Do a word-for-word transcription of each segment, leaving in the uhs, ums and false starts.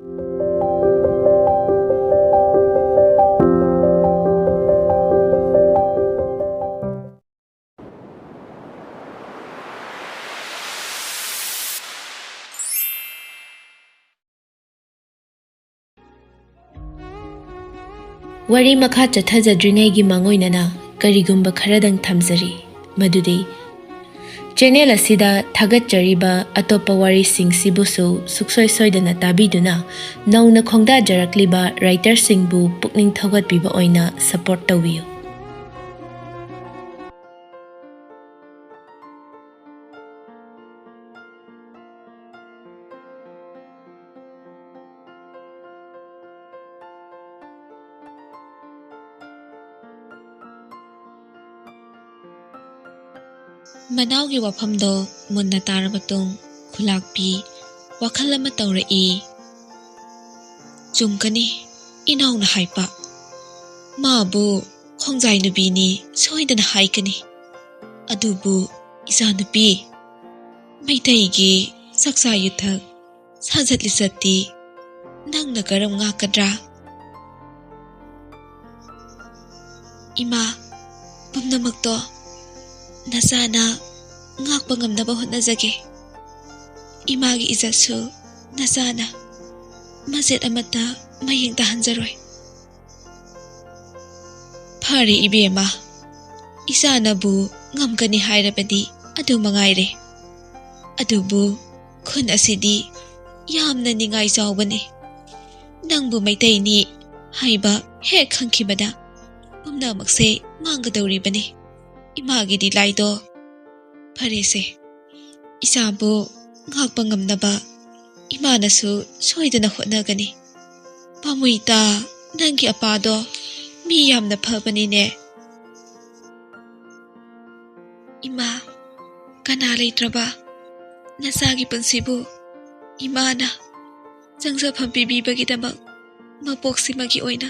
ꯋꯥꯔꯤ ꯃꯈꯥ ꯆꯠꯊꯖꯗ꯭ꯔꯤꯉꯩꯒꯤ ꯃꯥꯡꯑꯣꯏꯅꯅ ꯀꯔꯤꯒꯨꯝꯕ ꯈꯔꯗꯪ ꯊꯝꯖꯔꯤ, ꯃꯗꯨꯗꯤ ꯆꯦꯅꯦꯜ ꯑꯁꯤꯗ ꯊꯥꯒꯠꯆꯔꯤꯕ ꯑꯇꯣꯞꯄ ꯋꯥꯔꯤꯁꯤꯡꯁꯤꯕꯨꯁꯨ ꯁꯨꯛꯁꯣꯏ ꯁꯣꯏꯗꯅ ꯇꯥꯕꯤꯗꯨꯅ ꯅꯧꯅ ꯈꯣꯡꯗꯥꯖꯔꯛꯂꯤꯕ ꯔꯥꯏꯇꯔꯁꯤꯡꯕꯨ ꯄꯨꯛꯅꯤꯡ ꯊꯧꯒꯠꯄꯤꯕ ꯑꯣꯏꯅ ꯁꯄꯣꯔꯠ ꯇꯧꯕꯤꯌꯨ꯫ ꯃꯅꯥꯎꯒꯤ ꯋꯥꯐꯝꯗꯣ ꯃꯨꯟꯅ ꯇꯥꯔꯕ ꯃꯇꯨꯡ ꯈꯨꯂꯥꯛꯄꯤ ꯋꯥꯈꯜ ꯑꯃ ꯇꯧꯔꯛꯏ꯫ ꯆꯨꯝꯒꯅꯤ, ꯏꯅꯥꯎꯅ ꯍꯥꯏꯕ꯫ ꯃꯥꯕꯨ ꯈꯣꯡꯖꯥꯏ ꯅꯨꯄꯤꯅꯤ ꯁꯣꯏꯗꯅ ꯍꯥꯏꯒꯅꯤ꯫ ꯑꯗꯨꯕꯨ ꯏꯆꯥꯅꯨꯄꯤ, ꯃꯩꯇꯩꯒꯤ ꯆꯥꯛꯆꯥ ꯌꯨꯊꯛ, ꯁꯥꯖꯠ ꯂꯤꯆꯠꯇꯤ ꯅꯪꯅ ꯀꯔꯝ ꯉꯥꯛꯀꯗ꯭ꯔꯥ? ꯏꯃꯥ, ꯄꯨꯝꯅꯃꯛꯇꯣ ꯅꯆꯥꯅ ꯉꯥꯛꯄ ꯉꯝꯅꯕ ꯍꯣꯠꯅꯖꯒꯦ꯫ ꯏꯃꯥꯒꯤ ꯏꯖꯠꯁꯨ ꯅꯆꯥꯅ ꯃꯆꯦꯠ ꯑꯃꯠꯇ ꯃꯌꯦꯡ ꯇꯥꯍꯟꯖꯔꯣꯏ꯫ ꯐꯔꯦ ꯏꯕꯦꯝꯃ, ꯏꯆꯥꯅꯕꯨ ꯉꯝꯒꯅꯤ ꯍꯥꯏꯔꯕꯗꯤ ꯑꯗꯨ ꯃꯉꯥꯏꯔꯦ꯫ ꯑꯗꯨꯕꯨ ꯈꯨꯟ ꯑꯁꯤꯗꯤ ꯌꯥꯝꯅ ꯅꯤꯡꯉꯥꯏ ꯆꯥꯎꯕꯅꯤ꯫ ꯅꯪꯕꯨ ꯃꯩꯇꯩꯅꯤ ꯍꯥꯏꯕ ꯍꯦꯛ ꯈꯪꯈꯤꯕꯗ ꯄꯨꯝꯅꯃꯛꯁꯦ ꯃꯥꯡꯒꯗꯧꯔꯤꯕꯅꯤ꯫ ꯏꯃꯥꯒꯤ ꯗꯤꯂꯥꯏꯗꯣ꯫ ꯐꯔꯦꯁꯦ, ꯏꯆꯥꯕꯨ ꯉꯥꯛꯄ ꯉꯝꯅꯕ ꯏꯃꯥꯅꯁꯨ ꯁꯣꯏꯗꯅ ꯍꯣꯠꯅꯒꯅꯤ꯫ ꯄꯥꯃꯨꯏꯇꯥ, ꯅꯪꯒꯤ ꯑꯄꯥꯗꯣ ꯃꯤ ꯌꯥꯝꯅ ꯐꯕꯅꯤꯅꯦ꯫ ꯏꯃꯥ, ꯀꯅꯥ ꯂꯩꯇ꯭ꯔꯕ ꯅꯆꯥꯒꯤ ꯄꯨꯟꯁꯤꯕꯨ ꯏꯃꯥꯅ ꯆꯪꯖꯐꯝ ꯄꯤꯕꯤꯕꯒꯤꯗꯃꯛ ꯃꯄꯣꯛꯁꯤꯃꯒꯤ ꯑꯣꯏꯅ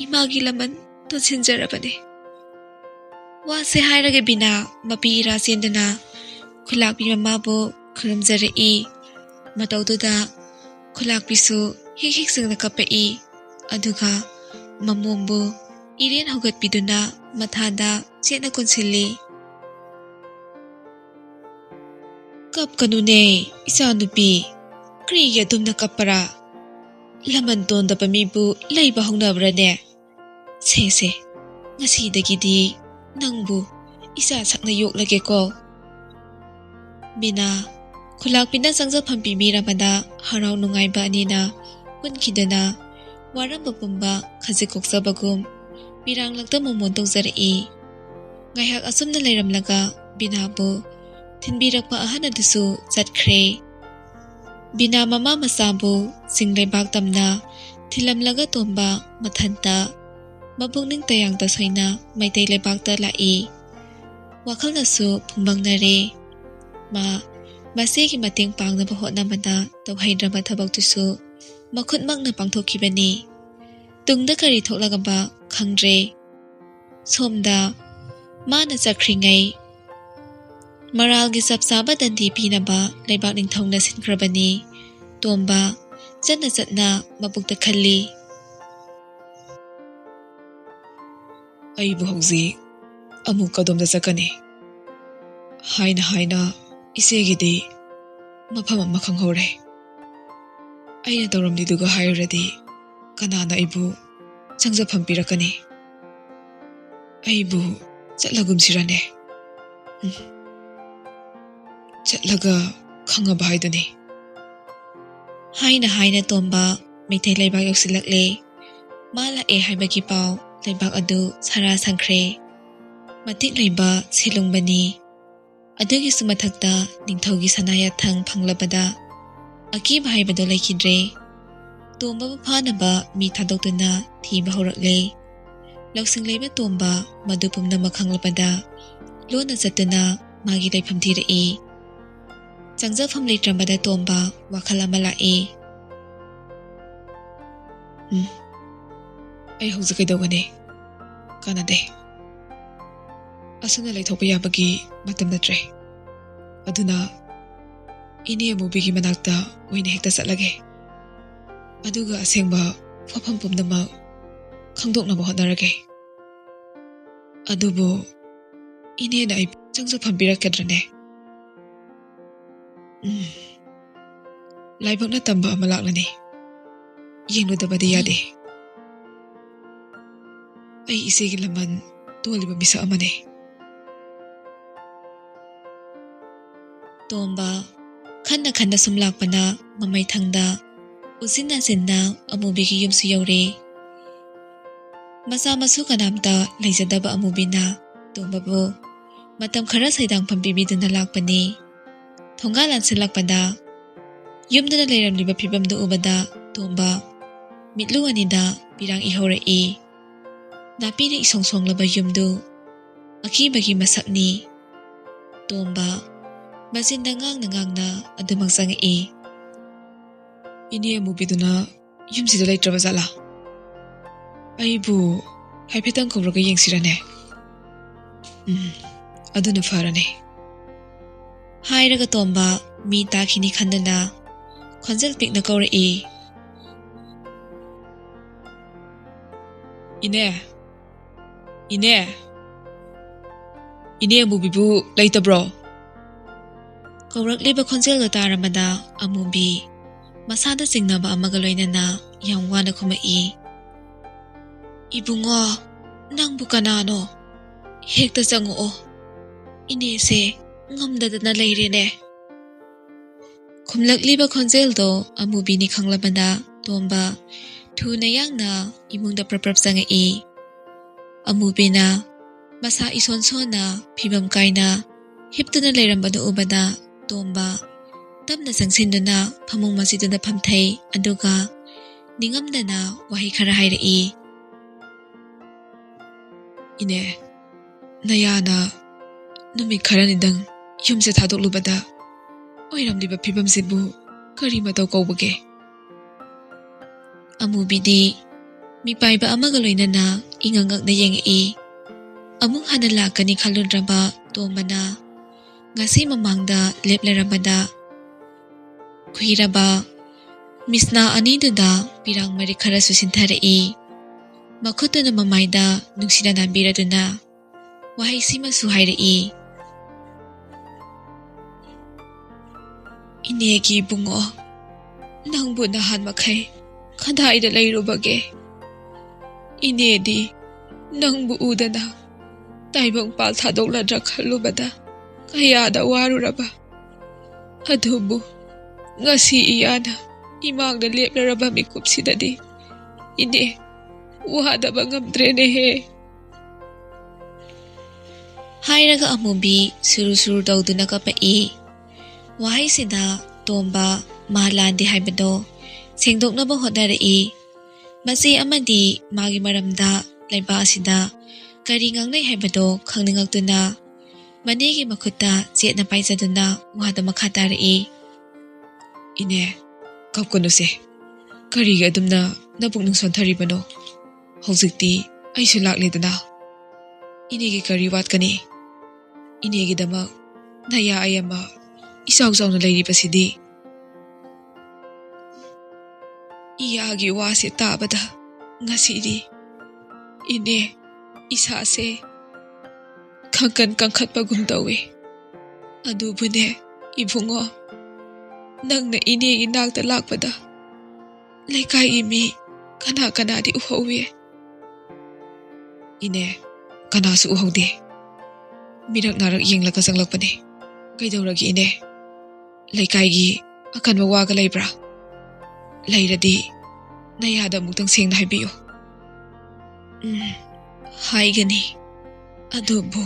ꯏꯃꯥꯒꯤ ꯂꯃꯟ ꯇꯣꯟꯁꯤꯟꯖꯔꯕꯅꯤ꯫ ꯋꯥꯁꯦ ꯍꯥꯏꯔꯒ ꯕꯤꯅꯥ ꯃꯄꯤ ꯏꯔꯥ ꯆꯦꯟꯗꯨꯅ ꯈꯨꯂꯥꯛꯄꯤ ꯃꯃꯥꯕꯨ ꯈꯨꯔꯨꯝꯖꯔꯛꯏ꯫ ꯃꯇꯧꯗꯨꯗ ꯈꯨꯂꯥꯛꯄꯤꯁꯨ ꯍꯤꯛ ꯍꯤꯛ ꯆꯪꯅ ꯀꯞꯄꯛꯏ꯫ ꯑꯗꯨꯒ ꯃꯃꯣꯝꯕꯨ ꯏꯔꯦꯟ ꯍꯧꯒꯠꯄꯤꯗꯨꯅ ꯃꯊꯥꯗ ꯆꯦꯠꯅ ꯀꯣꯟꯁꯤꯜꯂꯤ꯫ "ꯀꯞꯀꯅꯨꯅꯦ, ꯏꯆꯥꯅꯨꯄꯤ꯫ ꯀꯔꯤꯒꯤ ꯑꯗꯨꯝꯅ ꯀꯞꯄꯔꯥ? ꯂꯃꯟ ꯇꯣꯟꯗꯕ ꯃꯤꯕꯨ ꯂꯩꯕ ꯍꯧꯅꯕ꯭ꯔꯅꯦ? ꯁꯦ, ꯁꯦ, ꯉꯁꯤꯗꯒꯤꯗꯤ ꯅꯪꯕꯨ ꯏꯆꯥ ꯁꯛꯅ ꯌꯣꯛꯂꯒꯦꯀꯣ꯫" ꯕꯤꯅꯥ, ꯈꯨꯂꯥꯛꯄꯤꯅ ꯆꯪꯖꯐꯝ ꯄꯤꯕꯤꯔꯕꯗ ꯍꯔꯥꯎ ꯅꯨꯡꯉꯥꯏꯕ ꯑꯅꯤꯅ ꯄꯨꯟꯈꯤꯗꯨꯅ ꯋꯥꯔꯝꯕ ꯄꯨꯝꯕ ꯈꯖꯤꯛ ꯀꯣꯛꯆꯕꯒꯨꯝ ꯄꯤꯔꯥꯡꯂꯛꯇ ꯃꯣꯃꯣꯟ ꯇꯧꯖꯔꯛꯏ꯫ ꯉꯥꯏꯍꯥꯛ ꯑꯁꯨꯝꯅ ꯂꯩꯔꯝꯂꯒ ꯕꯤꯅꯥꯕꯨ ꯊꯤꯟꯕꯤꯔꯛꯄ ꯑꯍꯟ ꯑꯗꯨꯁꯨ ꯆꯠꯈ꯭ꯔꯦ꯫ ꯕꯤꯅꯥ ꯃꯃꯥ ꯃꯆꯥꯕꯨ ꯆꯤꯡ ꯂꯩꯕꯥꯛ ꯇꯝꯅ ꯊꯤꯜꯂꯝꯂꯒ ꯇꯣꯝꯕ ꯃꯊꯟꯇ ꯃꯕꯨꯛꯅꯤꯡ ꯇꯌꯥꯡ ꯇꯁꯣꯏꯅ ꯃꯩꯇꯩ ꯂꯩꯕꯥꯛꯇ ꯂꯥꯛꯏ꯫ ꯋꯥꯈꯜꯅꯁꯨ ꯐꯨꯝꯕꯪꯅꯔꯦ꯫ ꯃꯥ ꯃꯆꯦꯒꯤ ꯃꯇꯦꯡ ꯄꯥꯡꯅꯕ ꯍꯣꯠꯅꯕꯗ ꯇꯧꯍꯩꯗ꯭ꯔꯕ ꯊꯕꯛꯇꯨꯁꯨ ꯃꯈꯨꯠꯃꯛꯅ ꯄꯥꯡꯊꯣꯛꯈꯤꯕꯅꯤ꯫ ꯇꯨꯡꯗ ꯀꯔꯤ ꯊꯣꯛꯂꯒꯕ ꯈꯪꯗ꯭ꯔꯦ꯫ ꯁꯣꯝꯗ ꯃꯥꯅ ꯆꯠꯈ꯭ꯔꯤꯉꯩ ꯃꯔꯥꯜꯒꯤ ꯆꯞ ꯆꯥꯕ ꯗꯟꯗꯤ ꯄꯤꯅꯕ ꯂꯩꯕꯥꯛ ꯅꯤꯡꯊꯧꯅ ꯁꯤꯟꯈ꯭ꯔꯕꯅꯤ꯫ ꯇꯣꯝꯕ ꯆꯠꯅ ꯆꯠꯅ ꯃꯕꯨꯛꯇ ꯈꯜꯂꯤ꯫ "ꯑꯩꯕꯨ ꯍꯧꯖꯤꯛ ꯑꯃꯨꯛ ꯀꯗꯣꯝꯗ ꯆꯠꯀꯅꯤ? ꯍꯥꯏꯅ ꯍꯥꯏꯅ ꯏꯆꯦꯒꯤꯗꯤ ꯃꯐꯝ ꯑꯃ ꯈꯪꯍꯧꯔꯦ꯫ ꯑꯩꯅ ꯇꯧꯔꯝꯂꯤꯗꯨꯒ ꯍꯥꯏꯔꯨꯔꯗꯤ ꯀꯅꯥꯅ ꯑꯩꯕꯨ ꯆꯪꯖꯐꯝ ꯄꯤꯔꯛꯀꯅꯤ? ꯑꯩꯕꯨ ꯆꯠꯂꯒꯨꯝꯁꯤꯔꯅꯦ? ꯎꯝ꯫ ꯆꯠꯂꯒ ꯈꯪꯉꯕ ꯍꯥꯏꯗꯨꯅꯤ꯫" ꯍꯥꯏꯅ ꯍꯥꯏꯅ ꯇꯣꯝꯕ ꯃꯩꯇꯩ ꯂꯩꯕꯥꯛ ꯌꯧꯁꯤꯜꯂꯛꯂꯦ꯫ ꯃꯥ ꯂꯥꯛꯑꯦ ꯍꯥꯏꯕꯒꯤ ꯄꯥꯎ ꯂꯩꯕꯥꯛ ꯑꯗꯨ ꯁꯥꯔꯥ ꯁꯪꯈ꯭ꯔꯦ꯫ ꯃꯇꯤꯛ ꯂꯩꯕ ꯁꯤꯂꯨꯡꯕꯅꯤ꯫ ꯑꯗꯨꯒꯤꯁꯨ ꯃꯊꯛꯇ ꯅꯤꯡꯊꯧꯒꯤ ꯁꯅꯥ ꯌꯥꯊꯪ ꯐꯪꯂꯕꯗ ꯑꯀꯤꯕ ꯍꯥꯏꯕꯗꯨ ꯂꯩꯈꯤꯗ꯭ꯔꯦ꯫ ꯇꯣꯝꯕꯕꯨ ꯐꯥꯅꯕ ꯃꯤ ꯊꯥꯗꯣꯛꯇꯨꯅ ꯊꯤꯕ ꯍꯧꯔꯛꯂꯦ꯫ ꯂꯧꯁꯤꯡ ꯂꯩꯕ ꯇꯣꯝꯕ ꯃꯗꯨ ꯄꯨꯝꯅꯃꯛ ꯈꯪꯂꯕꯗ ꯂꯣꯟꯅ ꯆꯠꯇꯨꯅ ꯃꯥꯒꯤ ꯂꯩꯐꯝ ꯊꯤꯔꯛꯏ꯫ ꯆꯪꯖꯐꯝ ꯂꯩꯇ꯭ꯔꯕꯗ ꯇꯣꯝꯕ ꯋꯥꯈꯜ ꯑꯃ ꯂꯥꯛꯏ꯫ "ꯎꯝ, ꯑꯩ ꯍꯧꯖꯤꯛ ꯀꯩꯗꯧꯒꯅꯤ? ꯀꯥꯟꯅꯗꯦ꯫ ꯑꯁꯨꯝꯅ ꯂꯩꯊꯣꯛꯄ ꯌꯥꯕꯒꯤ ꯃꯇꯝ ꯅꯠꯇ꯭ꯔꯦ꯫ ꯑꯗꯨꯅ ꯏꯅꯦ ꯑꯃꯨꯕꯤꯒꯤ ꯃꯅꯥꯛꯇ ꯑꯣꯏꯅ ꯍꯦꯛꯇ ꯆꯠꯂꯒꯦ꯫ ꯑꯗꯨꯒ ꯑꯁꯦꯡꯕ ꯋꯥꯐꯝ ꯄꯨꯝꯅꯃꯛ ꯈꯪꯗꯣꯛꯅꯕ ꯍꯣꯠꯅꯔꯒꯦ꯫ ꯑꯗꯨꯕꯨ ꯏꯅꯦꯅ ꯑꯩ ꯆꯪꯖꯐꯝ ꯄꯤꯔꯛꯀꯗ꯭ꯔꯅꯦ? ꯎꯝ, ꯂꯥꯏꯕꯛꯅ ꯇꯝꯕ ꯑꯃ ꯂꯥꯛꯂꯅꯤ꯫ ꯌꯦꯡꯂꯨꯗꯕꯗꯤ ꯌꯥꯗꯦ꯫ ꯑꯩ ꯏꯆꯦꯒꯤ ꯂꯃꯟ ꯇꯣꯜꯂꯤꯕ ꯃꯤꯁꯛ ꯑꯃꯅꯤ꯫ ꯇꯣꯝꯕ ꯈꯟꯅ ꯈꯟꯅ ꯁꯨꯝ ꯂꯥꯛꯄꯅ ꯃꯃꯩ ꯊꯪꯗ ꯎꯆꯤꯟ ꯅꯥꯆꯤꯟꯅ ꯑꯃꯨꯕꯤꯒꯤ ꯌꯨꯝꯁꯨ ꯌꯧꯔꯦ꯫ ꯃꯆꯥ ꯃꯁꯨ ꯀꯅꯥꯝꯇ ꯂꯩꯖꯗꯕ ꯑꯃꯨꯕꯤꯅ ꯇꯣꯝꯕꯕꯨ ꯃꯇꯝ ꯈꯔ ꯁꯩꯗꯥꯡꯐꯝ ꯄꯤꯕꯤꯗꯨꯅ ꯂꯥꯛꯄꯅꯤ꯫ ꯊꯣꯡꯒꯥꯜ ꯂꯥꯟꯁꯤꯜꯂꯛꯄꯗ ꯌꯨꯝꯗꯨꯗ ꯂꯩꯔꯝꯂꯤꯕ ꯐꯤꯕꯝꯗꯨ ꯎꯕꯗ ꯇꯣꯝꯕ ꯃꯤꯠꯂꯨ ꯑꯅꯤꯗ ꯄꯤꯔꯥꯡ ꯏꯍꯧꯔꯛꯏ꯫ ꯅꯥꯄꯤꯅ ꯏꯁꯣꯡ ꯁꯣꯡꯂꯕ ꯌꯨꯝꯗꯨ ꯑꯀꯤꯕꯒꯤ ꯃꯁꯛꯅꯤ꯫ ꯇꯣꯝꯕ ꯃꯆꯤꯟꯗ ꯉꯥꯡꯅ ꯉꯥꯡꯅ ꯑꯗꯨꯃꯛ ꯆꯪꯉꯛꯏ꯫ ꯏꯅꯦ ꯑꯃꯨꯕꯤꯗꯨꯅ ꯌꯨꯝꯁꯤꯗ ꯂꯩꯇ꯭ꯔꯕ ꯖꯥꯠꯂꯥ? ꯑꯩꯕꯨ ꯍꯥꯏꯐꯦꯠꯇꯪ ꯀꯧꯔꯒ ꯌꯦꯡꯁꯤꯔꯅꯦ? ꯎꯝ, ꯑꯗꯨꯅ ꯐꯔꯅꯤ꯫ ꯍꯥꯏꯔꯒ ꯇꯣꯝꯕ ꯃꯤ ꯇꯥꯈꯤꯅꯤ ꯈꯟꯗꯨꯅ ꯈꯣꯟꯖꯦꯜ ꯄꯤꯛꯅ ꯀꯧꯔꯛꯏ꯫ ꯏꯅꯦ, ꯏꯅꯦ, ꯏꯅꯦ ꯑꯃꯨꯕꯤꯕꯨ ꯂꯩꯇꯕ꯭ꯔꯣ? ꯀꯧꯔꯛꯂꯤꯕ ꯈꯣꯟꯖꯦꯜꯗꯣ ꯇꯥꯔꯝꯕꯗ ꯑꯃꯨꯕꯤ ꯃꯁꯥꯗ ꯆꯤꯡꯅꯕ ꯑꯃꯒ ꯂꯣꯏꯅꯅ ꯌꯥꯝ ꯋꯥꯅ ꯈꯨꯝꯃꯛꯏ꯫ "ꯏꯕꯨꯡꯉꯣ, ꯅꯪꯕꯨ ꯀꯅꯥꯅꯣ? ꯍꯦꯛꯇ ꯆꯪꯉꯛꯑꯣ꯫ ꯏꯅꯦꯁꯦ ꯉꯝꯗꯗꯅ ꯂꯩꯔꯦꯅꯦ꯫" ꯈꯨꯝꯂꯛꯂꯤꯕ ꯈꯣꯟꯖꯦꯜꯗꯣ ꯑꯃꯨꯕꯤꯅꯤ ꯈꯪꯂꯕꯗ ꯇꯣꯝꯕ ꯊꯨꯅ ꯌꯥꯡꯅ ꯏꯃꯨꯡꯗ ꯄ꯭ꯔꯞ ꯄ꯭ꯔꯞ ꯆꯪꯉꯛꯏ꯫ ꯑꯃꯨꯕꯤꯅ ꯃꯁꯥ ꯏꯁꯣꯟ ꯁꯣꯟꯅ ꯐꯤꯕꯝ ꯀꯥꯏꯅ ꯍꯤꯞꯇꯨꯅ ꯂꯩꯔꯝꯕꯗꯨ ꯎꯕꯗ ꯇꯣꯝꯕ ꯇꯞꯅ ꯆꯪꯁꯤꯟꯗꯨꯅ ꯐꯃꯨꯡ ꯃꯆꯤꯗꯨꯗ ꯐꯝꯊꯩ, ꯑꯗꯨꯒ ꯅꯤꯡꯉꯝꯗꯅ ꯋꯥꯍꯩ ꯈꯔ ꯍꯥꯏꯔꯛꯏ꯫ "ꯏꯅꯦ, ꯅꯌꯥꯅ ꯅꯨꯃꯤꯠ ꯈꯔꯅꯤꯗꯪ ꯌꯨꯝꯁꯦ ꯊꯥꯗꯣꯛꯂꯨꯕꯗ ꯑꯣꯏꯔꯝꯂꯤꯕ ꯐꯤꯕꯝꯁꯤꯕꯨ ꯀꯔꯤ ꯃꯇꯧ ꯀꯧꯕꯒꯦ?" ꯑꯃꯨꯕꯤꯗꯤ ꯃꯤꯄꯥꯏꯕ ꯑꯃꯒ ꯂꯣꯏꯅꯅ ꯏꯉꯛ ꯉꯛꯅ ꯌꯦꯡꯉꯛꯏ꯫ ꯑꯃꯨꯛ ꯍꯟꯅ ꯂꯥꯛꯀꯅꯤ ꯈꯜꯂꯨꯗ꯭ꯔꯕ ꯇꯣꯝꯕꯅ ꯉꯁꯤ ꯃꯃꯥꯡꯗ ꯂꯦꯞꯂꯔꯝꯕꯗ ꯈꯨꯏꯔꯕ ꯃꯤꯁꯅꯥ ꯑꯅꯤꯗꯨꯗ ꯄꯤꯔꯥꯡ ꯃꯔꯤꯛ ꯈꯔꯁꯨ ꯁꯤꯟꯊꯔꯛꯏ꯫ ꯃꯈꯨꯠꯇꯨꯅ ꯃꯃꯥꯏꯗ ꯅꯨꯡꯁꯤꯅ ꯅꯥꯟꯕꯤꯔꯗꯨꯅ ꯋꯥꯍꯩꯁꯤꯃꯁꯨ ꯍꯥꯏꯔꯛꯏ, "ꯏꯅꯦꯒꯤ ꯏꯕꯨꯡꯉꯣ, ꯅꯪꯕꯨ ꯅꯍꯥꯟ ꯃꯈꯩ ꯀꯗꯥꯏꯗ ꯂꯩꯔꯨꯕꯒꯦ? ꯏꯅꯦꯗꯤ ꯅꯪꯕꯨ ꯎꯗꯅ ꯇꯥꯏꯕꯪ ꯄꯥꯜ ꯊꯥꯗꯣꯛꯂꯗ꯭ꯔꯥ ꯈꯜꯂꯨꯕꯗ ꯀꯌꯥꯗ ꯋꯥꯔꯨꯔꯕ꯫ ꯑꯗꯨꯕꯨ ꯉꯁꯤ ꯏꯌꯥꯅ ꯏꯃꯥꯡꯗ ꯂꯦꯞꯂꯔꯕ ꯃꯤꯀꯨꯞꯁꯤꯗꯗꯤ ꯏꯅꯦ ꯋꯥꯗꯕ ꯉꯝꯗ꯭ꯔꯦꯅꯦꯍꯦ"꯫ ꯍꯥꯏꯔꯒ ꯑꯃꯨꯕꯤ ꯁꯨꯔꯨ ꯁꯨꯔꯨ ꯇꯧꯗꯨꯅ ꯀꯞꯄꯛꯏ꯫ ꯋꯥꯍꯩꯁꯤꯗ ꯇꯣꯝꯕ ꯃꯥ ꯂꯥꯟꯗꯦ ꯍꯥꯏꯕꯗꯣ ꯁꯦꯡꯗꯣꯛꯅꯕ ꯍꯣꯠꯅꯔꯛꯏ꯫ ꯃꯆꯦ ꯑꯃꯗꯤ ꯃꯥꯒꯤ ꯃꯔꯝꯗ ꯂꯩꯕꯥꯛ ꯑꯁꯤꯗ ꯀꯔꯤ ꯉꯥꯡꯅꯩ ꯍꯥꯏꯕꯗꯣ ꯈꯪꯅꯤꯡꯉꯛꯇꯨꯅ ꯃꯅꯦꯒꯤ ꯃꯈꯨꯠꯇ ꯆꯦꯠꯅ ꯄꯥꯏꯖꯗꯨꯅ ꯋꯥꯗ ꯃꯈꯥ ꯇꯥꯔꯛꯏ꯫ "ꯏꯅꯦ, ꯀꯞꯀꯅꯨꯁꯦ꯫ ꯀꯔꯤꯒꯤ ꯑꯗꯨꯝꯅ ꯅꯄꯨꯛꯅꯤꯡ ꯁꯣꯟꯊꯔꯤꯕꯅꯣ? ꯍꯧꯖꯤꯛꯇꯤ ꯑꯩꯁꯨ ꯂꯥꯛꯂꯦꯗꯅ꯫ ꯏꯅꯦꯒꯤ ꯀꯔꯤ ꯋꯥꯠꯀꯅꯤ? ꯏꯅꯦꯒꯤꯗꯃꯛ ꯅꯌꯥ ꯑꯌꯥꯝꯕ ꯏꯆꯥꯎ ꯆꯥꯎꯅ ꯂꯩꯔꯤꯕꯁꯤꯗꯤ"꯫ ꯏꯌꯥꯒꯤ ꯋꯥꯁꯦ ꯇꯥꯕꯗ ꯉꯁꯤꯗꯤ ꯏꯅꯦ ꯏꯁꯥꯁꯦ ꯈꯪꯀꯟ ꯀꯟꯈꯠꯄꯒꯨꯝ ꯇꯧꯏ꯫ ꯑꯗꯨꯕꯨꯅꯦ ꯏꯕꯨꯡꯉꯣ, ꯅꯪꯅ ꯏꯅꯦꯒꯤ ꯅꯥꯛꯇ ꯂꯥꯛꯄꯗ ꯂꯩꯀꯥꯏꯒꯤ ꯃꯤ ꯀꯅꯥ ꯀꯅꯥꯗꯤ ꯎꯍꯧꯏ? "ꯏꯅꯦ, ꯀꯅꯥꯁꯨ ꯎꯍꯧꯗꯦ꯫ ꯃꯤꯔꯛ ꯅꯥꯔꯛ ꯌꯦꯡꯂꯒ ꯆꯪꯂꯛꯄꯅꯦ꯫ ꯀꯩꯗꯧꯔꯒꯦ ꯏꯅꯦ? ꯂꯩꯀꯥꯏꯒꯤ ꯑꯀꯟꯕ ꯋꯥꯒ ꯂꯩꯕ꯭ꯔꯥ? ꯂꯩꯔꯗꯤ ꯅꯌꯥꯗ ꯑꯃꯨꯛꯇꯪ ꯁꯦꯡꯅ ꯍꯥꯏꯕꯤꯌꯨ"꯫ "ꯎꯝ, ꯍꯥꯏꯒꯅꯤ꯫ ꯑꯗꯨꯕꯨ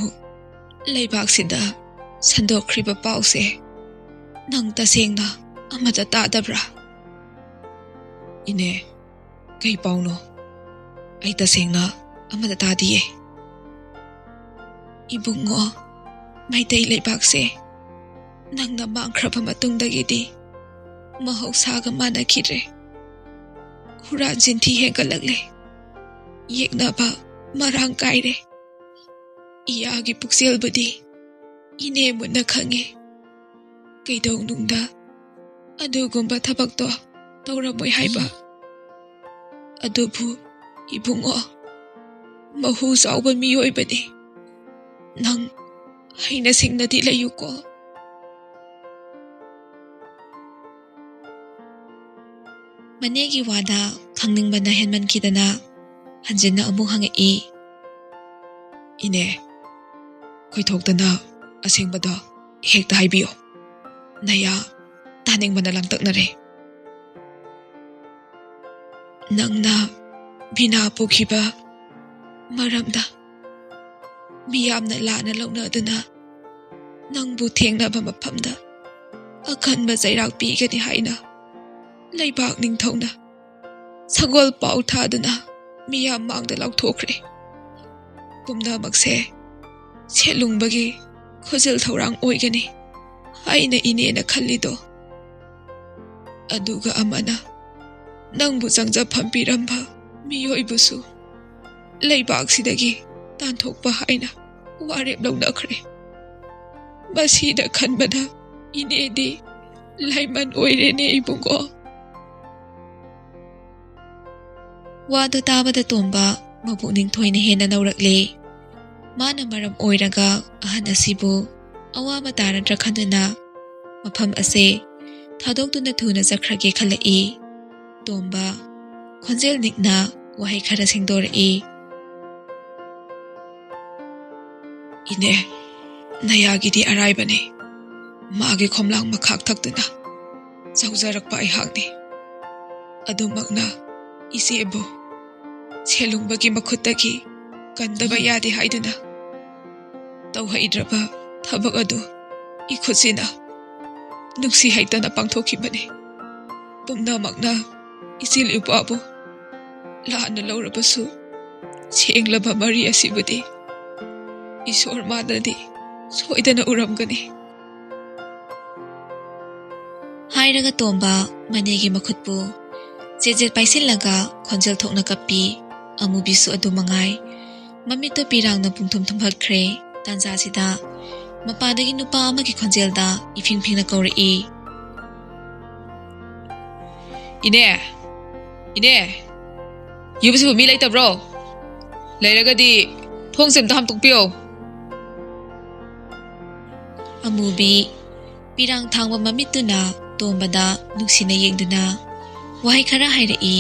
ꯂꯩꯕꯥꯛꯁꯤꯗ ꯁꯟꯗꯣꯛꯈ꯭ꯔꯤꯕ ꯄꯥꯎꯁꯦ ꯅꯪ ꯇꯁꯦꯡꯅ ꯑꯃꯠꯇ ꯇꯥꯗꯕ꯭ꯔꯥ?" "ꯏꯅꯦ, ꯀꯩ ꯄꯥꯎꯅꯣ? ꯑꯩ ꯇꯁꯦꯡꯅ ꯑꯃꯠꯇ ꯇꯥꯗꯤꯌꯦ"꯫ "ꯏꯕꯨꯡꯉꯣ, ꯃꯩꯇꯩ ꯂꯩꯕꯥꯛꯁꯦ ꯅꯪꯅ ꯃꯥꯡꯈ꯭ꯔꯕ ꯃꯇꯨꯡꯗꯒꯤꯗꯤ ꯃꯍꯧꯁꯥꯒ ꯃꯥꯟꯅꯈꯤꯗ꯭ꯔꯦ꯫ ꯍꯨꯔꯥꯟ ꯆꯤꯟꯊꯤ ꯍꯦꯟꯒꯠꯂꯛꯂꯦ꯫ ꯌꯦꯛꯅꯕ ꯃꯔꯥꯡ ꯀꯥꯏꯔꯦ꯫ ꯏꯌꯥꯒꯤ ꯄꯨꯛꯆꯦꯜꯕꯨꯗꯤ ꯏꯅꯦ ꯃꯨꯟꯅ ꯈꯪꯉꯦ꯫ ꯀꯩꯗꯧꯅꯨꯡꯗ ꯑꯗꯨꯒꯨꯝꯕ ꯊꯕꯛꯇꯣ ꯇꯧꯔꯝꯃꯣꯏ ꯍꯥꯏꯕ꯫ ꯑꯗꯨꯕꯨ ꯏꯕꯨꯡꯉꯣ, ꯃꯍꯨ ꯆꯥꯎꯕ ꯃꯤꯑꯣꯏꯕꯅꯤ꯫ ꯅꯪ ꯍꯩꯅ ꯁꯤꯡꯅꯗꯤ ꯂꯩꯌꯨꯀꯣ꯫ ꯃꯅꯦꯒꯤ ꯋꯥꯗ ꯈꯪꯅꯤꯡꯕꯅ ꯍꯦꯟꯃꯟꯈꯤꯗꯅ ꯍꯟꯖꯤꯟꯅ ꯑꯃꯨꯛ ꯍꯪꯉꯛꯏ꯫ "ꯏꯅꯦ, ꯈꯣꯏꯊꯣꯛꯇꯅ ꯑꯁꯦꯡꯕꯗꯣ ꯍꯦꯛꯇ ꯍꯥꯏꯕꯤꯌꯣ꯫ ꯅꯌꯥ ꯇꯥꯅꯤꯡꯕꯅ ꯂꯥꯡꯇꯛꯅꯔꯦ꯫ ꯅꯪꯅ ꯕꯤꯅꯥ ꯄꯨꯈꯤꯕ ꯃꯔꯝꯗ ꯃꯤꯌꯥꯝꯅ ꯂꯥꯟꯅ ꯂꯧꯅꯗꯨꯅ ꯅꯪꯕꯨ ꯊꯦꯡꯅꯕ ꯃꯐꯝꯗ ꯑꯀꯟꯕ ꯆꯩꯔꯥꯛ ꯄꯤꯒꯅꯤ ꯍꯥꯏꯅ ꯂꯩꯕꯥꯛ ꯅꯤꯡꯊꯧꯅ ꯁꯒꯣꯜ ꯄꯥꯎ ꯊꯥꯗꯨꯅ ꯃꯤꯌꯥꯝ ꯃꯥꯡꯗ ꯂꯥꯎꯊꯣꯛꯈ꯭ꯔꯦ꯫ ꯄꯨꯝꯅꯃꯛꯁꯦ ꯁꯦꯠꯂꯨꯡꯕꯒꯤ ꯈꯨꯖꯤꯜ ꯊꯧꯔꯥꯡ ꯑꯣꯏꯒꯅꯤ ꯍꯥꯏꯅ ꯏꯅꯦꯅ ꯈꯜꯂꯤꯗꯣ꯫ ꯑꯗꯨꯒ ꯑꯃꯅ ꯅꯪꯕꯨ ꯆꯪꯖꯐꯝ ꯄꯤꯔꯝꯕ ꯃꯤꯑꯣꯏꯕꯨꯁꯨ ꯂꯩꯕꯥꯛꯁꯤꯗꯒꯤ ꯇꯥꯟꯊꯣꯛꯄ ꯍꯥꯏꯅ ꯋꯥꯔꯦꯞ ꯂꯧꯅꯈ꯭ꯔꯦ꯫ ꯃꯁꯤꯗ ꯈꯟꯕꯗ ꯏꯅꯦꯗꯤ ꯂꯥꯏꯃꯟ ꯑꯣꯏꯔꯦꯅꯦ ꯏꯕꯨꯡꯉꯣ"꯫ ꯋꯥꯗꯨ ꯇꯥꯕꯗ ꯇꯣꯝꯕ ꯃꯄꯨꯛꯅꯤꯡ ꯊꯣꯏꯅ ꯍꯦꯟꯅ ꯅꯧꯔꯛꯂꯦ꯫ ꯃꯥꯅ ꯃꯔꯝ ꯑꯣꯏꯔꯒ ꯑꯍꯟ ꯑꯁꯤꯕꯨ ꯑꯋꯥꯕ ꯇꯥꯔꯗ꯭ꯔꯥ ꯈꯟꯗꯨꯅ ꯃꯐꯝ ꯑꯁꯦ ꯊꯥꯗꯣꯛꯇꯨꯅ ꯊꯨꯅ ꯆꯠꯈ꯭ꯔꯒꯦ ꯈꯜꯂꯛꯏ꯫ ꯇꯣꯝꯕ ꯈꯣꯟꯖꯦꯜ ꯅꯤꯛꯅ ꯋꯥꯍꯩ ꯈꯔ ꯁꯦꯡꯗꯣꯔꯛꯏ꯫ "ꯏꯅꯦ, ꯅꯌꯥꯒꯤꯗꯤ ꯑꯔꯥꯏꯕꯅꯤ꯫ ꯃꯥꯒꯤ ꯈꯣꯝꯂꯥꯡ ꯃꯈꯥꯛ ꯊꯛꯇꯨꯅ ꯆꯥꯎꯖꯔꯛꯄ ꯑꯩꯍꯥꯛꯅꯤ꯫ ꯑꯗꯨꯃꯛꯅ ꯏꯆꯦꯕꯨ ꯁꯦꯜꯂꯨꯡꯕꯒꯤ ꯃꯈꯨꯠꯇꯒꯤ ꯀꯟꯗꯕ ꯌꯥꯗꯦ ꯍꯥꯏꯗꯨꯅ ꯇꯧꯍꯩꯗ꯭ꯔꯕ ꯊꯕꯛ ꯑꯗꯨ ꯏꯈꯨꯠꯁꯤꯅ ꯅꯨꯡꯁꯤ ꯍꯩꯇꯅ ꯄꯥꯡꯊꯣꯛꯈꯤꯕꯅꯤ꯫ ꯄꯨꯝꯅꯃꯛꯅ ꯏꯆꯤꯜ ꯏꯄꯥꯕꯨ ꯂꯥꯟꯅ ꯂꯧꯔꯕꯁꯨ, ꯁꯦꯡꯂꯕ ꯃꯔꯤ ꯑꯁꯤꯕꯨꯗꯤ ꯏꯁꯣꯔ ꯃꯥꯅꯗꯤ ꯁꯣꯏꯗꯅ ꯎꯔꯝꯒꯅꯤ"꯫ ꯍꯥꯏꯔꯒ ꯇꯣꯝꯕ ꯃꯅꯦꯒꯤ ꯃꯈꯨꯠꯄꯨ ꯆꯦꯠ ꯆꯦꯠ ꯄꯥꯏꯁꯤꯜꯂꯒ ꯈꯣꯟꯖꯦꯜ ꯊꯣꯛꯅ ꯀꯞꯄꯤ꯫ ꯑꯃꯨꯕꯤꯁꯨ ꯑꯗꯨ ꯃꯉꯥꯏ꯫ ꯃꯃꯤꯠꯇꯨ ꯄꯤꯔꯥꯡꯅ ꯄꯨꯡꯊꯨꯝ ꯊꯨꯝꯍꯠꯈ꯭ꯔꯦ꯫ ꯇꯥꯟꯖꯥꯁꯤꯗ ꯃꯄꯥꯗꯒꯤ ꯅꯨꯄꯥ ꯑꯃꯒꯤ ꯈꯣꯟꯖꯦꯜꯗ ꯏꯐꯤꯡ ꯐꯤꯡꯅ ꯀꯧꯔꯛꯏ꯫ ꯏꯅꯦ, ꯏꯅꯦ, ꯌꯨꯝꯁꯤꯕꯨ ꯃꯤ ꯂꯩꯇꯕ꯭ꯔꯣ? ꯂꯩꯔꯒꯗꯤ ꯊꯣꯡꯁꯦ ꯑꯝꯇ ꯍꯥꯡꯇꯣꯛꯄꯤꯌꯣ꯫ ꯑꯃꯨꯕꯤ ꯄꯤꯔꯥꯡ ꯊꯥꯡꯕ ꯃꯃꯤꯠꯇꯨꯅ ꯇꯣꯝꯕꯗ ꯅꯨꯡꯁꯤꯅ ꯌꯦꯡꯗꯨꯅ ꯋꯥꯍꯩ ꯈꯔ ꯍꯥꯏꯔꯛꯏ꯫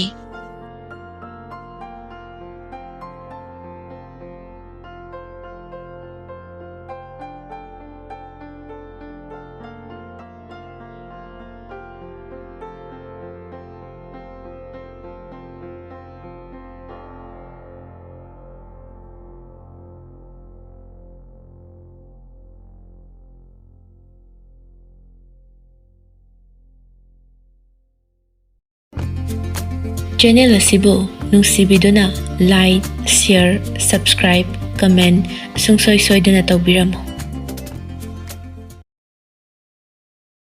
Channel ꯑꯁꯤꯕꯨ ꯅꯨꯡꯁꯤꯕꯤꯗꯨꯅ like, share, subscribe, comment ꯁꯨꯡꯁꯣꯏ ꯁꯣꯏꯗꯅ ꯇꯧꯕꯤꯔꯝꯃꯨ꯫